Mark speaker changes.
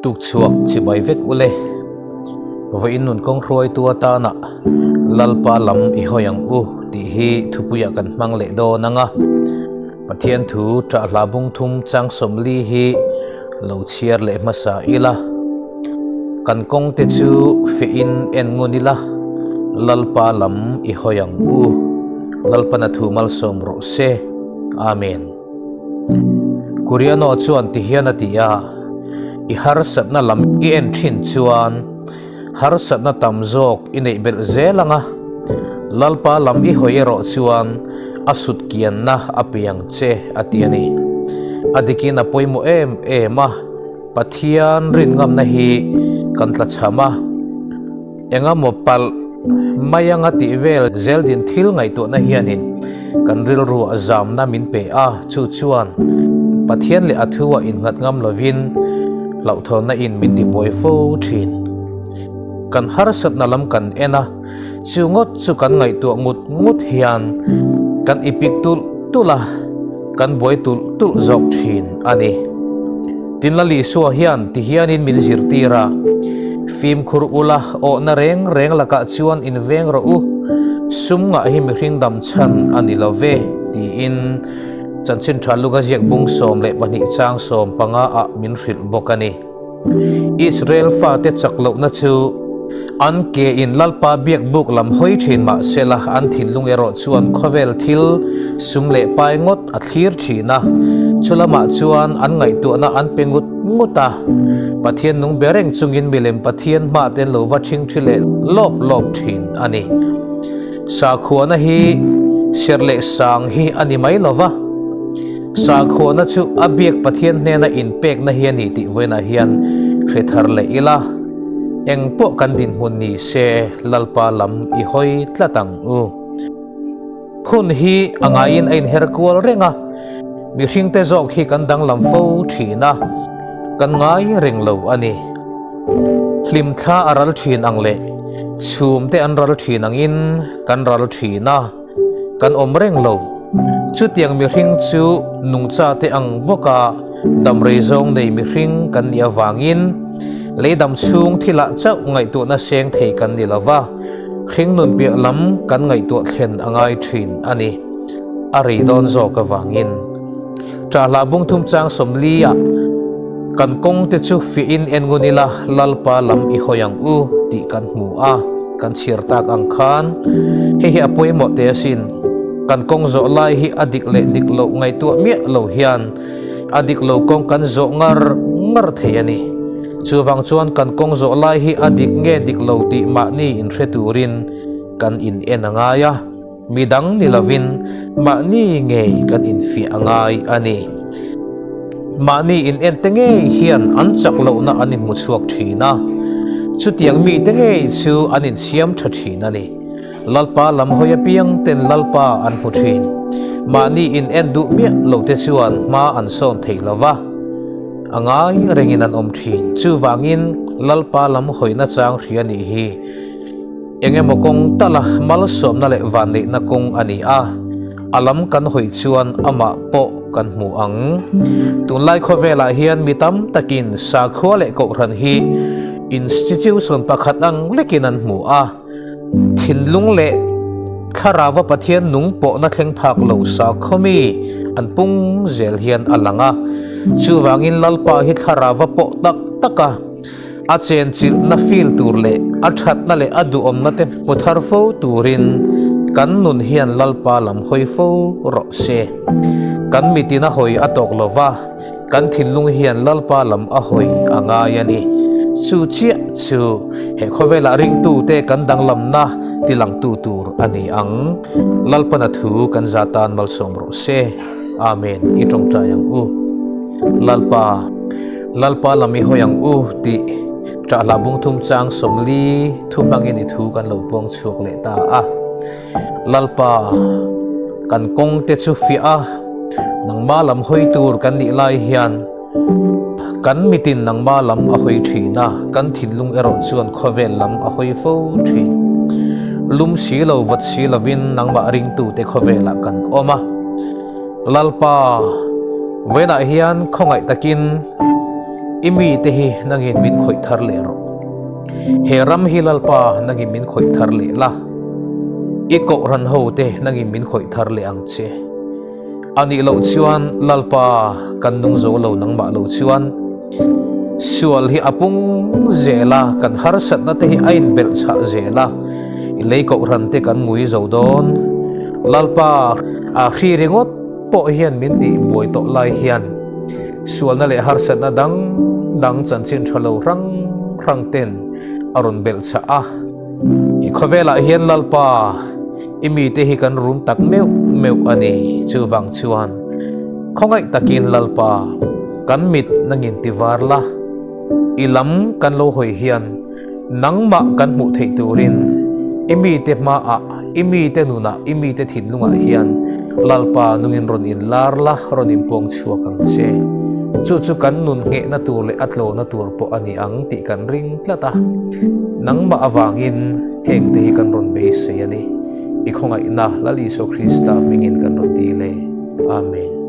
Speaker 1: Tukchhuak chibai vek ule. Vawiin nun kawng hruaitu atana Lalpa lam i hawi ang u tih hi thupuiah kan hmang leh dawn ang a. Pathian thu ṭah hla bung thum chang sawmli hi lo chhiar leh hmasa ila. Kan kawngte chu fiahin en ngun ila, Lalpa lam i hawi ang u. Lalpana thu malsawm rawh se. Amen. Kuriano chuan ti hian a ti a, I harsatna lam i en thin chuan harsatna tam zawk i neih belh zel ang a, Lalpa lam i hawi erawh chuan a sut kianna a pe ang che a ti a ni. A dikin a pawimawh em em a, Pathian rinngamna hi kan tlachham a. Engamaw palh mai anga tih vel zeldin thil ngaihtuahna hianin kan rilru a zamna min pe a, chu chuan Pathian leh a thu a innghat ngam lovin hlauhthawnna in min tibuai fo thin. Kan harsatna lam kan en a, chu ngawt chu kan ngaihtuah ngut ngut hian kan ipik tulh tulh a, kan buai tulh tulh zawk thin a ni. Tin Lal Isua hian ti hianin min zirtir a, Fimkhur ula, awhna reng reng lakah chuan inveng rawh u, sum ngah hi mihring dam chhan a ni lo ve, tiin Chanchin Tha Luka ziak bung 12 chang 15 ah min hrilh bawk a ni. Israel fate chak lohna chu an ke in Lalpa biak buk lam hawi thin mah sela an thinlung erawh chuan khawvel thil sum leh pai ngawt a thlir thin a, chulamah chuan an ngaihtuahna an pe ngut ngut a. Pathian nung be reng chungin milem Pathian hmah te an lo va thing thi leh lawp lawp thin a ni. Sakhuana hi serh leh sang hi a ni mai lova, sakhuana chu a biak Pathian hnena inpekna hi a ni tih vawiinah hian hre thar leh ila. Eng pawh kan dinhmun ni se Lalpa lam i hawi tlat ang u. Hun hi a ngaiin a inher kual reng a, mihringte zawk hi kan danglam fo thin a, kan ngai reng lo a ni. Hlimthla a ral thin ang leh chhumte an ral thin angin kan ral thin a, kan awm reng lo. Chutiang mihring chu nungchate ang bawka damrei zawng nei mihring kan nih avangin lei dam chhung thilah chauh ngaihtuahna seng thei kan ni lo va, hring nun piah lam kan ngaihtuah thlen a ngai thin a ni. A rei dawn zawk avangin. Ṭahlah bung thum chang 40 ah kan kawngte chu fiahin en ngun ila Lalpa lam i hawi ang u tih kan hmu a, kan chhiar tak ang khan hei hi a pawimawh teh asin. Kan kawng zawh lai hi a dik leh dik loh ngaihtuah miah lo hian a dik lo kawng kan zawh ngar ngar thei a ni. Chuvang chuan kan kawng zawh lai hi a dik nge dik lo tih mahni inhre turin kan in en a ngai a. Mi dang ni lovin mahni ngei kan infiah a ngai a ni. Mahni in ente ngei hian an chak lohna an inhmu chhuak thin a, chutiang mite ngei chu an insiam tha thin a ni. Lalpa lam hawi apiang ten Lalpa an hmu thin. Mahni in en duh miah lote chuan hma an sawn thei lo va, a ngai rengin an awm thin. Chuvangin Lalpa lam hawina chang hria nih hi Eng emaw kawng tala malsawmna leh vanneihna kawng a ni a, a lam kan hawi chuan amah pawh kan hmu ang. Tunlai khawvelah hian mi tam takin sakhua leh kohhran hi institution pakhat ang lekin an hmu a, thinlung leh thlarauva Pathian nung pawhna thleng phak lo sakhaw mi an pung zel hian a lang a. Chuvangin Lalpa hi thlarauva pawh tak tak a. A chenchilhna feel tur leh a thatna leh a duhawmna te hmu thar fo turin kan nun hian Lalpa lam hawi fo rawh se. Kan mitin a hawi a tawk lo va, kan thinlung hian Lalpa lam a hawi a ngai a ni. Chu chiah chu he khawvelah ringtute kan danglamna tilangtu tur a ni ang. Lalpana thu kan za tan malsawm rawh se. Amen. I tawngtai ang u. Lalpa. Lalpa lam i hawi ang u tih ṭahlah bung thum chang 40 thu hmangin i thu kan lo puang chhuak leh ta a. Lalpa, kan kawng te chu fiah a, nangma lam hawi tur kan nih lai hian kan mitin nangma lam a hawi ṭhin a, kan thinlung erawh chuan khawvel lam a hawi fo ṭhin. Lum si lo vawt si lovin nangmah ringtute khawvelah kan awm a. Lalpa, vawiinah hian khawngaih takin I mite hi nangin min khawih thar leh rawh. He ram hi Lalpa nangin min khawih thar leh la. I kohhran ho te nangin min khawih thar leh ang che. A nih loh chuan Lalpa kan nung zo lo nangmah lo chuan sual hi a pung zel a, kan harsatna te hi a inbelh chhah zel a, i lei kohhran te kan ngui zo dawn. Lalpa a hri ringawt pawh hian min tih buai tawh lai hian sualna leh harsatna dang dang chanchin tha lo hrang hrang ten a rawn belh chhah a. I khawvelah hian Lalpa i mite hi kan rum tak meuh meuh a ni. Chuvang chuan khawngaih takin Lalpa kan mit nangin ti var la, i lam kan lo hawi hian nangmah kan hmuh theih turin i mite hmaah, i mite nunah, i mite thinlungah hian Lalpa nungin rawn inlar la, rawn inpuang chhuak ang che. Chu chu kan nun nghehna tur leh a tlawhna tur pawh a ni ang tih kan ring tlat a. Nangmah avangin hengte hi kan rawn beisei a ni. I khawngaihna Lal Isua Krista hmingin kan rawn dil e. Amen.